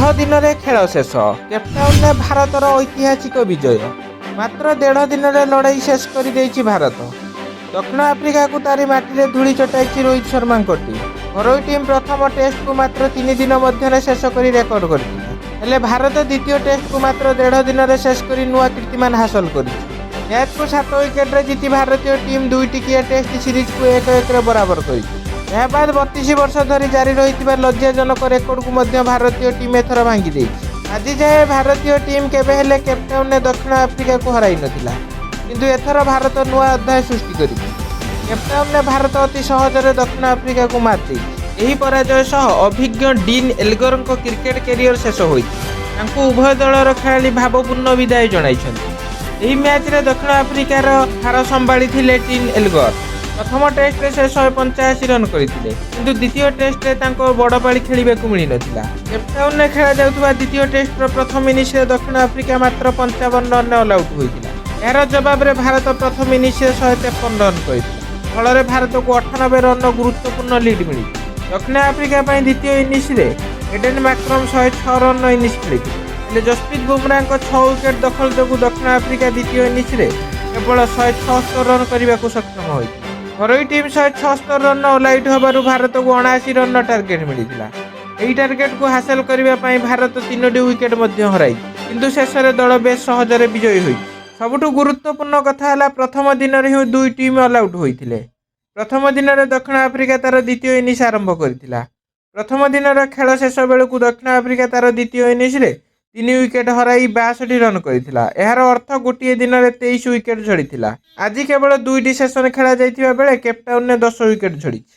ଦେଢ଼ ଦିନରେ ଖେଳ ଶେଷ। କେପଟାଉନରେ ଭାରତର ଐତିହାସିକ ବିଜୟ। ମାତ୍ର ଦେଢ଼ ଦିନରେ ଲଢ଼େଇ ଶେଷ କରିଦେଇଛି ଭାରତ। ଦକ୍ଷିଣ ଆଫ୍ରିକାକୁ ତାରି ମାଟିରେ ଧୂଳି ଚଟାଇଛି ରୋହିତ ଶର୍ମାଙ୍କ ଟିମ୍। ଘରୋଇ ଟିମ୍ ପ୍ରଥମ ଟେଷ୍ଟକୁ ମାତ୍ର 3 ଦିନ ମଧ୍ୟରେ ଶେଷ କରି ରେକର୍ଡ କରିଥିଲା। ହେଲେ ଭାରତ ଦ୍ୱିତୀୟ ଟେଷ୍ଟକୁ ମାତ୍ର ଦେଢ଼ ଦିନରେ ଶେଷ କରି ନୂଆ କୀର୍ତ୍ତିମାନ ହାସଲ କରିଛି। ମ୍ୟାଚ୍କୁ 7 ୱିକେଟରେ ଜିତି ଭାରତୀୟ ଟିମ୍ 2 ଟିକିଆ ଟେଷ୍ଟ ସିରିଜକୁ 1-1ରେ ବରାବର କରିଛି। ଏହାବାଦ 32 ବର୍ଷ ଧରି ଜାରି ରହିଥିବା ଲଜ୍ଜାଜନକ ରେକର୍ଡକୁ ମଧ୍ୟ ଭାରତୀୟ ଟିମ୍ ଏଥର ଭାଙ୍ଗି ଦେଇଛି। ଆଜି ଯାଏଁ ଭାରତୀୟ ଟିମ୍ କେବେ ହେଲେ କେପଟାଉନରେ ଦକ୍ଷିଣ ଆଫ୍ରିକାକୁ ହରାଇ ନଥିଲା। କିନ୍ତୁ ଏଥର ଭାରତ ନୂଆ ଅଧ୍ୟାୟ ସୃଷ୍ଟି କରିଛି। କେପଟାଉନରେ ଭାରତ ଅତି ସହଜରେ ଦକ୍ଷିଣ ଆଫ୍ରିକାକୁ ମାତ୍ ଦେଇଛି। ଏହି ପରାଜୟ ସହ ଅଭିଜ୍ଞ ଡିନ୍ ଏଲଗରଙ୍କ କ୍ରିକେଟ କ୍ୟାରିୟର ଶେଷ ହୋଇଛି। ତାଙ୍କୁ ଉଭୟ ଦଳର ଖେଳାଳି ଭାବପୂର୍ଣ୍ଣ ବିଦାୟ ଜଣାଇଛନ୍ତି। ଏହି ମ୍ୟାଚ୍ରେ ଦକ୍ଷିଣ ଆଫ୍ରିକାର ଭାର ସମ୍ଭାଳିଥିଲେ ଡିନ୍ ଏଲଗର। ପ୍ରଥମ ଟେଷ୍ଟରେ ସେ 185 ରନ୍ କରିଥିଲେ। କିନ୍ତୁ ଦ୍ୱିତୀୟ ଟେଷ୍ଟରେ ତାଙ୍କ ବଡ଼ ପାଳି ଖେଳିବାକୁ ମିଳିନଥିଲା। କେପଟାଉନରେ ଖେଳାଯାଉଥିବା ଦ୍ୱିତୀୟ ଟେଷ୍ଟର ପ୍ରଥମ ଇନିଂସରେ ଦକ୍ଷିଣ ଆଫ୍ରିକା ମାତ୍ର 55 ରନ୍ରେ ଅଲ୍ ଆଉଟ୍ ହୋଇଥିଲା। ଏହାର ଜବାବରେ ଭାରତ ପ୍ରଥମ ଇନିଂସରେ 153 ରନ୍ କରିଥିଲା। ଫଳରେ ଭାରତକୁ 98 ରନ୍ର ଗୁରୁତ୍ୱପୂର୍ଣ୍ଣ ଲିଡ୍ ମିଳିଥିଲା। ଦକ୍ଷିଣ ଆଫ୍ରିକା ପାଇଁ ଦ୍ୱିତୀୟ ଇନିଂସରେ ଏଡେନ୍ ମାକ୍ରମ୍ 106 ରନ୍ର ଇନିଂସ ଖେଳିଥିଲେ। ହେଲେ ଜସପ୍ରୀତ ବୁମରାଙ୍କ 6 ୱିକେଟ୍ ଦଖଲ ଯୋଗୁଁ ଦକ୍ଷିଣ ଆଫ୍ରିକା ଦ୍ୱିତୀୟ ଇନିଂସରେ କେବଳ 176 ରନ୍ କରିବାକୁ ସକ୍ଷମ ହୋଇଥିଲା। ଘରୋଇ ଟିମ୍ 176 ରନ୍ ଅଲ୍ ଆଉଟ୍ ହେବାରୁ ଭାରତକୁ 79 ରନ୍ର ଟାର୍ଗେଟ୍ ମିଳିଥିଲା। ଏହି ଟାର୍ଗେଟକୁ ହାସଲ କରିବା ପାଇଁ ଭାରତ ତିନୋଟି ୱିକେଟ୍ ମଧ୍ୟ ହରାଇଛି। କିନ୍ତୁ ଶେଷରେ ଦଳ ବେଶ୍ ସହଜରେ ବିଜୟୀ ହୋଇଛି। ସବୁଠୁ ଗୁରୁତ୍ୱପୂର୍ଣ୍ଣ କଥା ହେଲା, ପ୍ରଥମ ଦିନରେ ହିଁ ଦୁଇ ଟିମ୍ ଅଲ୍ ଆଉଟ୍ ହୋଇଥିଲେ। ପ୍ରଥମ ଦିନରେ ଦକ୍ଷିଣ ଆଫ୍ରିକା ତାର ଦ୍ୱିତୀୟ ଇନିଂସ ଆରମ୍ଭ କରିଥିଲା। ପ୍ରଥମ ଦିନର ଖେଳ ଶେଷ ବେଳକୁ ଦକ୍ଷିଣ ଆଫ୍ରିକା ତାର ଦ୍ୱିତୀୟ ଇନିଂସରେ ତିନି ୱିକେଟ୍ ହରାଇ 62 ରନ୍ କରିଥିଲା। ଏହାର ଅର୍ଥ ଗୋଟିଏ ଦିନରେ 23 ୱିକେଟ୍ ଝଡ଼ିଥିଲା। ଆଜି କେବଳ ଦୁଇଟି ସେସନ୍ ଖେଳାଯାଇଥିବା ବେଳେ କେପଟାଉନରେ 10 ୱିକେଟ୍ ଝଡ଼ିଛି।